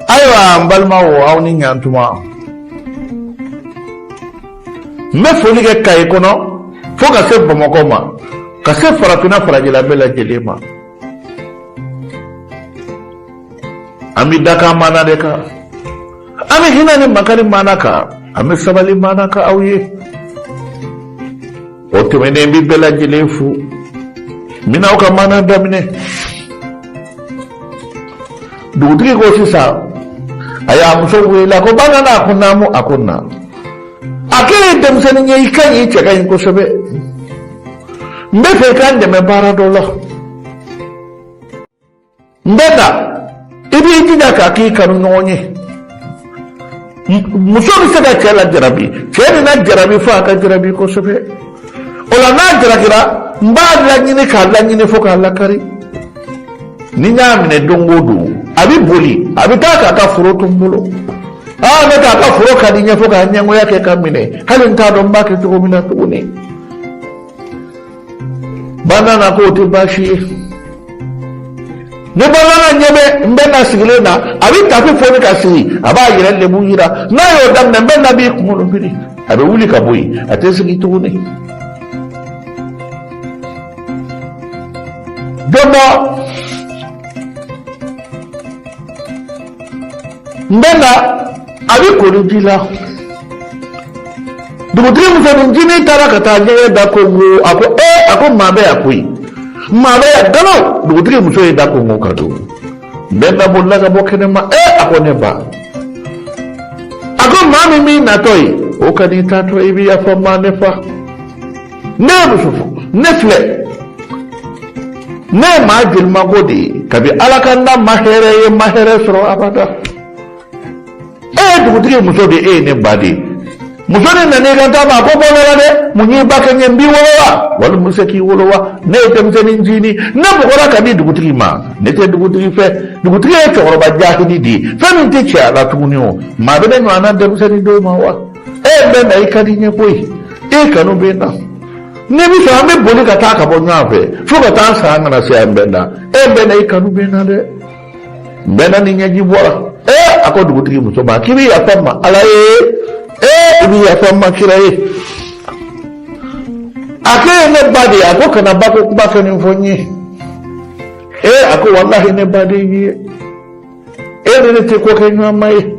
Ayiwa, n balimaw, aw ni ɲantuma. N bɛ foli kɛ Kayi kɔnɔ fo ka se Bamakɔ ma, ka se farafinna farajɛla bɛɛ lajɛlen ma. An bɛ dakan maana de kan, an bɛ hinɛ ni makari maana kan, an bɛ sabali maana kan aw ye. O tɛmɛnen, bɛ bɛɛ lajɛlen fo. N bɛna aw ka maana daminɛ. Dugutigi ko sisan, a y'a muso wele, a ko: Banana. A ko: naamu. A ko: na. A k'e ye denmisɛnnin ye, i ka ɲi, i cɛ ka ɲi kosɛbɛ. N bɛ fɛ i ka n dɛmɛ baara dɔ la. N bɛ na, i b'i jija k'a k'i kanu ɲɔgɔn ye. Muso bɛ se ka cɛ lajarabi, cɛ bɛna jarabi fo a ka jarabi kosɛbɛ. O la, n'a jarakira, n b'a laɲini k'a laɲini fo k'a lakari. Ni n y'a minɛ don o don, a bɛ boli, a bɛ taa k'a ka foro to n bolo. Aa, ne k'a ka foro ka di n ye fo k'a ɲɛngoya kɛ ka minɛ, hali n t'a dɔn n b'a kɛ cogo min na tuguni. Banana k'o tɛ baasi ye. Ni banana ɲɛ bɛ n bɛ na sigilen na, a bɛ tafe foni ka sigi, a b'a yɛrɛ lebu yira. N'a y'o daminɛ, n bɛ na b'i kunkolo biri, a bɛ wuli ka bɔ yen, a tɛ sigi tuguni. Don dɔ, n bɛ na, a bɛ koli ji la. Dugutigi musonin ncinin taara ka taa ɲɛgɛn da kongo. A ko: ee, a ko maa bɛ yan koyi, maa bɛ yan galo. Dugutigi muso ye da kongo ka don. N bɛ na bolila ka bɔ kɛnɛma. Ee, a ko: ne ba. A ko: maa min b'i natɔ ye, o ka n'i taatɔ, i bɛ yafa n ma, ne fa. Ne ye muso fɔ, ne filɛ, ne ye maa jolimago de ye kabi Ala ka n da, ma hɛrɛ ye, ma hɛrɛ sɔrɔ abada. E ye dugutigi muso de ye, e ye ne ba de ye. Muso nin nana i kan ta ma, a ko: bɔ ne la dɛ, mun y'i ba kɛ n ye? N b'i wolo wa, walima n bɛ se k'i wolo wa? Ne ye denmisɛnnin ncinin, ne bugɔra ka di dugutigi ma, ne tɛ dugutigi fɛ. Dugutigi ye cɛkɔrɔba jahili de ye, fɛn min tɛ cɛya la tuguni. O maa bɛ ne ɲɔgɔnna denmisɛnnin d'o ma wa? E bɛ na, i ka di n ye koyi, e kanu bɛ n na. N'i bɛ fɛ, an bɛ boli ka taa ka bɔ ɲɔgɔn fɛ fo ka taa san, an kana se an bɛ na. E bɛ na, i kanu bɛ n na dɛ. N bɛ na ni ɲɛji bɔra. Ee, a ko dugutigi muso ma k'i bɛ yafa n ma Ala ye, ee, i bɛ yafa n ma kira ye. A k'e ye ne ba de ye. A ko: kana ba ko kuma kɛ nin fɔ n ye. Ee, a ko: walahi, ne ba de y'i ye, e ni ne tɛ ko kɛ ɲɔgɔn ma ye.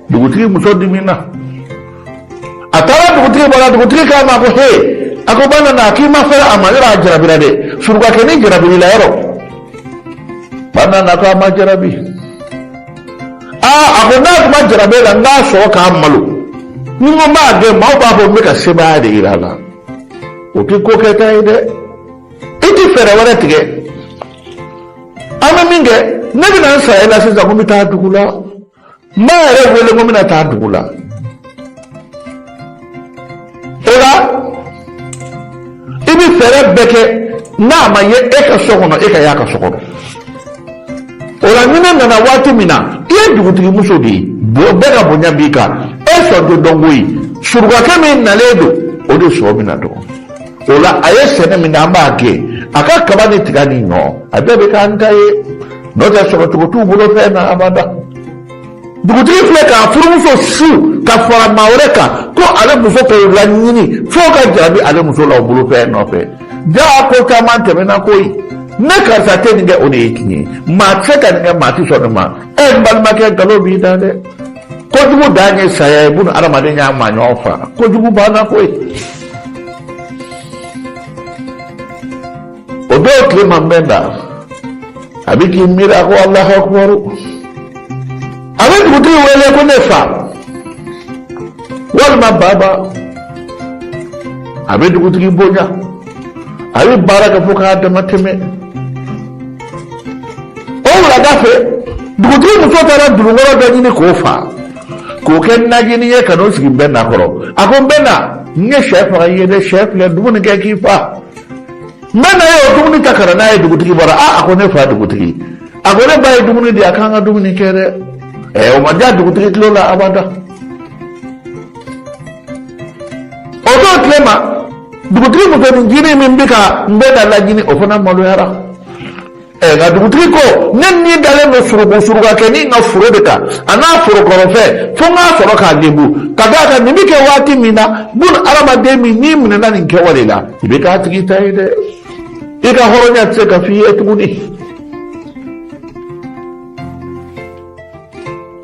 Dugutigi muso dimina, a taara dugutigi bɔra. Dugutigi k'a ma ko: he, a ko: ba nana k'i ma fɛrɛ a ma yɔrɔ, a jarabira dɛ, surukakɛnin jarabili la yɔrɔ. Ba nana ko a ma jarabi. Aa, a ko n'a tun ma jarabi la, n k'a sɔrɔ k'a malo. Ni n ko n b'a gɛn, maaw b'a fɔ n bɛ ka sebaaya de yira a la. O tɛ ko kɛta ye dɛ, i tɛ fɛɛrɛ wɛrɛ tigɛ. An bɛ min kɛ, ne bɛna n sa e la sisan ko n bɛ taa dugu la. N b'a yɛrɛ wele ko n bɛna taa dugu la. O la, i bɛ fɛɛrɛ bɛɛ kɛ, n'a ma ye e ka so kɔnɔ, e ka y'a ka so kɔnɔ. O la, ni ne nana waati min na, i ye dugutigi muso de ye, bɛɛ ka bonya b'i kan, e sɔn tɛ dɔn koyi. Surukakɛ min nalen don, o de sɔn bɛna dɔn. O la, a ye sɛnɛ min na, an b'a kɛ a ka kaba ni tiga ni ɲɔ, a bɛɛ bɛ k'an ta ye. N'o tɛ, sɔrɔcogo t'u bolo fɛn na abada. Dugutigi filɛ k'a furumuso su ka fara maa wɛrɛ kan ko ale muso k'o laɲini fo ka jarabi ale muso la o bolo fɛn nɔfɛ. Jaa, ko caman tɛmɛna koyi. Ne karisa tɛ nin kɛ, o de ye tiɲɛ ye. Maa tɛ se ka nin kɛ, maa tɛ sɔn nin ma. E n balimakɛ, nkalon b'i da dɛ. Kojugu dan ye saya ye. Buna adamaden y'a maa ɲɔgɔn fa, kojugu banna koyi. O dɔw tile ma bɛn da, a bɛ k'i miiri, a ko: Alahu akubaru. A bɛ dugutigi wele ko ne fa walima baba. A bɛ dugutigi bonya, a bɛ baara kɛ fo k'a dama tɛmɛ. O wulada fɛ, dugutigi muso taara dununkɔrɔ dɔ ɲini k'o fa k'o kɛ najini ye ka n'o sigi Nbɛnda kɔrɔ. A ko: Nbɛnda, n ye sɛ faga i ye dɛ, sɛ filɛ, dumuni kɛ k'i fa. Nbɛnda ye o dumuni ta ka na n'a ye. Dugutigi bɔra. A ko: ne fa dugutigi. A ko: ne ba ye dumuni di, a k'an ka dumuni kɛ dɛ. Ɛ, o ma diya dugutigi tulo la abada. O don tile ma, dugutigi musonin ncinin min bɛ ka Nbɛnda laɲini, o fana maloyara. Ɛ nka dugutigi ko ne ni dalen don suruku surukakɛnin ka foro de kan a n'a foro kɔrɔfɛn fo n k'a sɔrɔ k'a lebu ka d'a kan nin bɛ kɛ waati min na buna adamaden min n'i minɛna nin kɛwale la i bɛ k'a tigi ta ye dɛ i ka hɔrɔnya tɛ se ka f'i ye tuguni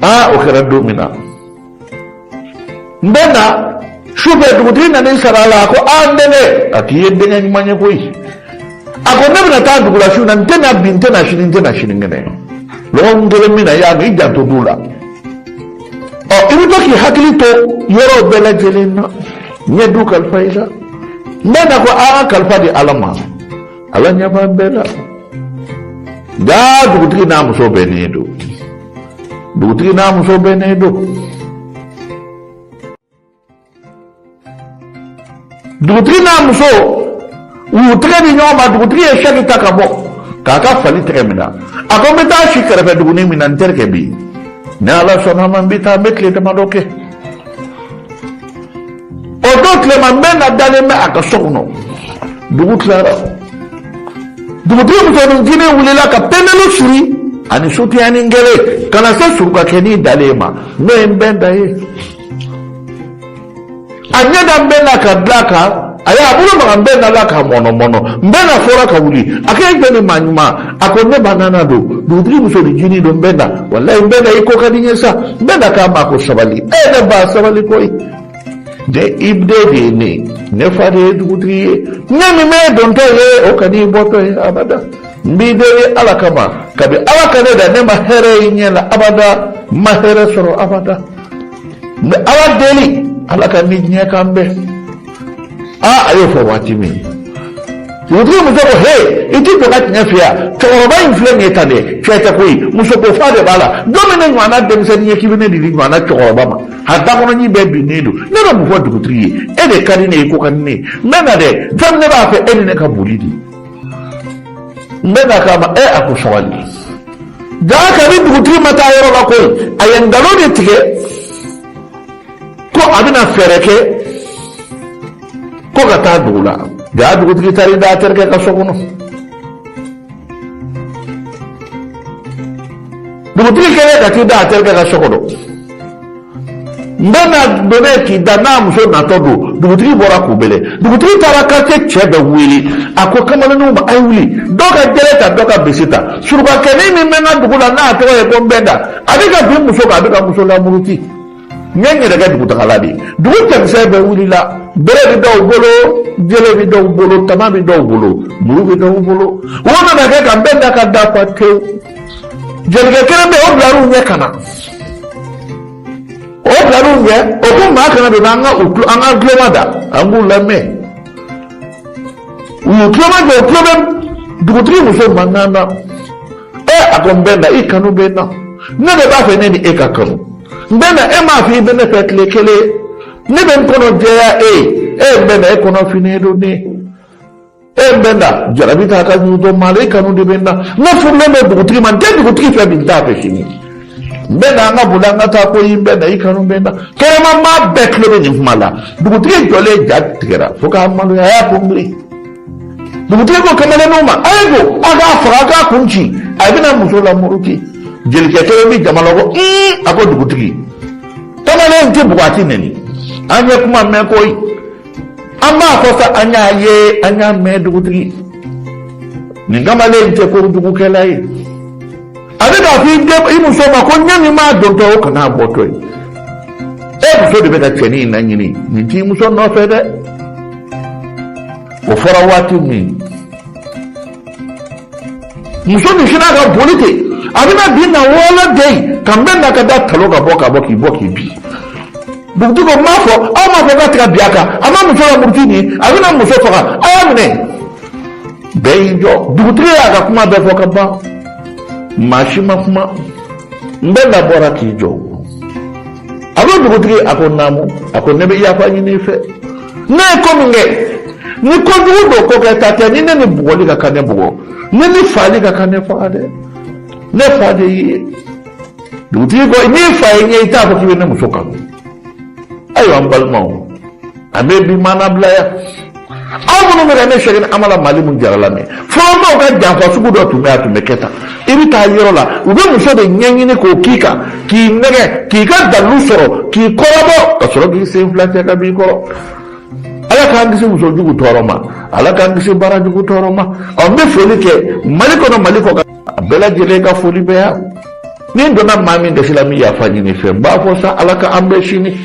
aa o kɛra don min na n bɛ na sufɛ dugutigi nan'i sara a la a ko aa n denkɛ a k'i ye denkɛ ɲuman ye koyi a ko ne bɛna taa dugu la su na n tɛ na bi n tɛ na sini n tɛ na sinikɛnɛ lɔgɔkun kelen min na yan i janto du la ɔ i bɛ to k'i hakili to yɔrɔw bɛɛ lajɛlen na n ye du kalifa i la n bɛ na ko an ka kalifa di ala ma ala ɲɛ b'an bɛɛ la jaa dugutigi n'a muso bɛnnen don dugutigi n'a muso bɛnnen don dugutigi n'a muso u y'u tɛgɛ di ɲɔgɔn ma dugutigi ye sɛki ta ka bɔ k'a ka fali tɛgɛ minɛ a ko n bɛ taa si kɛrɛfɛ duguni min na n terikɛ bɛ yen ni ala sɔnna a ma n bɛ taa n bɛ tile damadɔ kɛ o don tilema n bɛ na dalen bɛ a ka so kɔnɔ dugu tilara dugutigi musonin wulila ka pɛnpɛlu siri ani sutiyanin kelen ka na se surukakɛnin dalen ma n'o ye n bɛnda ye a ɲɛ da n bɛnda ka dila kan a y'a bolo maga n bɛnda la k'a mɔnɔmɔnɔ n bɛnda fɔra ka wuli a ko e jɔn ni maa ɲuman a ko ne banana don dugutigi musonin don n bɛnda walayi n bɛnda i ko ka di n ye sa n bɛnda k'a ma ko sabali e ne ba sabali koyi ne i den de ye ne ye ne fa de ye dugutigi ye ne min bɛ dontɔ ye o kan'i bɔtɔ ye abada n b'i deli ala kama kabi ala ka ne da ne ma hɛrɛ ye ɲɛ la abada n ma hɛrɛ sɔrɔ abada n bɛ ala deli ala ka ni diɲɛ k'an bɛn aa a y'o fɔ waati min dugutigi muso ko he i ti jɔ ka tiɲɛ f'i ye cɛkɔrɔba in filɛ nin ye tan dɛ cɛ tɛ koyi muso ko fa de b'a la don min ne ɲɔgɔnna denmisɛnnin ye k'i bɛ ne de di ɲɔgɔnna cɛkɔrɔba ma a dakɔnɔɲin bɛɛ binnen don ne bɛ mun fɔ dugutigi ye e de ka di ne ye ko ka di ne ye n bɛ na dɛ fɛn min ne b'a fɛ e ni ne ka boli de n bɛ na k'a ma e a ko sabali jaa kabi dugutigi ma taa yɔrɔ la koyi a ye nkalon de tigɛ ko a bɛna fɛɛrɛ kɛ ko ka taa dugu la jaa dugutigi taar'i da a terikɛ ka so kɔnɔ dugutigi kɛlen ka t'i da a terikɛ ka so kɔnɔ n bɛ na donnen k'i da n'a muso natɔ don dugutigi bɔra k'u bɛlɛn dugutigi taara quartier cɛ bɛɛ wele a ko kamalenninw ma a ye wuli dɔ ka jele ta dɔ ka bese ta surukakɛnin min bɛ n ka dugu la n'a tɔgɔ ye ko nbɛnda a bɛ ka bin muso kan a bɛ ka muso lamuruti n ye n yɛrɛ kɛ dugutagala de ye dugu cɛmisɛn bɛɛ wulila bere bɛ dɔw bolo jele bɛ dɔw bolo tama bɛ dɔw bolo muru bɛ dɔw bolo o nana kɛ ka nbɛnda ka da fa tewu jelikɛ kelen bɛ yen o bilar'u ɲɛ ka na o bilar'u ɲɛ o ko maa kana don an ka u an ka tuloma da an k'u lamɛn u y'u tuloma jɔ u tulo bɛ dugutigi muso mankan na e a ko n bɛnda i kanu bɛ n na ne de b'a fɛ ne ni e ka kanu n bɛnda e m'a fɔ i bɛ ne fɛ tile kelen ne bɛ n kɔnɔ jɛya e ye e n bɛnda e kɔnɔ finnen don ne e n bɛnda jarabi t'a ka ɲugu maa la e kanu de bɛ n na ne furulen bɛ dugutigi ma n tɛ dugutigi fɛ bi n t'a fɛ sini n bɛnda an ka boli an ka taa koyi n bɛnda i kanu bɛ n na kɛnɛma maa bɛɛ tulo bɛ nin kuma la dugutigi jɔlen ja tigɛra fo k'a maloya a y'a kun biri dugutigi ko kamalenninw ma a ye don a k'a faga a k'a kun ci a bɛna muso lamuruti jelikɛ kelen bɛ jama la ko a ko dugutigi kamalen tɛ bugɔ a tɛ nɛni an ye kuma mɛn koyi an b'a fɔ sa an y'a ye an y'a mɛn dugutigi nin kamalen tɛ kojugukɛla ye a bɛ k'a fɔ i den i muso ma ko ɲɛ min b'a dontɔ o kana bɔtɔ ye e muso de bɛ ka cɛnin in laɲini nin t'i muso nɔfɛ dɛ o fɔra waati min muso min sinna ka boli ten a bɛna bin na wɔɔrɔ den ka n bɛ na ka da talo ka bɔ ka bɔ k'i bɔ k'i bin dugutigi ko n m'a fɔ aw m'a fɔ k'a tɛ ka bin a kan a ma muso lamuruti nin ye a bɛna muso faga a y'a minɛ bɛɛ y'i jɔ dugutigi y'a ka kuma bɛɛ fɔ ka ban maa si ma kuma n bɛ na bɔra k'i jɔ a ko dugutigi a ko naamu a ko ne bɛ yafa ɲini i fɛ ne ye ko min kɛ ni kojugu don ko kɛta tɛ ni ne ni bugɔli ka kan ne bugɔ ne ni faali ka kan ne faga dɛ ne fa de y'i ye dugutigi ko n'i fa ye n ye i t'a fɔ k'i bɛ ne muso kanu ayiwa n balimaw an bɛ bi maana bila yan. Aw minnu bɛ ka ne Sɛkina Amala Malimu Jara lamɛn, fɔlɔmaw ka janfa sugu dɔ tun bɛ, a tun bɛ kɛ tan. I bɛ taa yɔrɔ la, u bɛ muso de ɲɛɲini k'o k'i kan, k'i nɛgɛ, k'i ka dalilu sɔrɔ, k'i kɔrɔbɔ, ka sɔrɔ k'i sen fila cɛ ka b'i kɔrɔ. Ala k'an kisi muso jugu tɔɔrɔ ma, Ala k'an kisi baara jugu tɔɔrɔ ma. Ɔ, n bɛ foli kɛ Mali kɔnɔ, Mali kɔ kan, a bɛɛ lajɛlen ka foli bɛ yan. Ni n donna maa min gasi la, n bɛ yafa ɲini fɛ. N b'a fɔ sa, Ala ka an bɛɛ sini.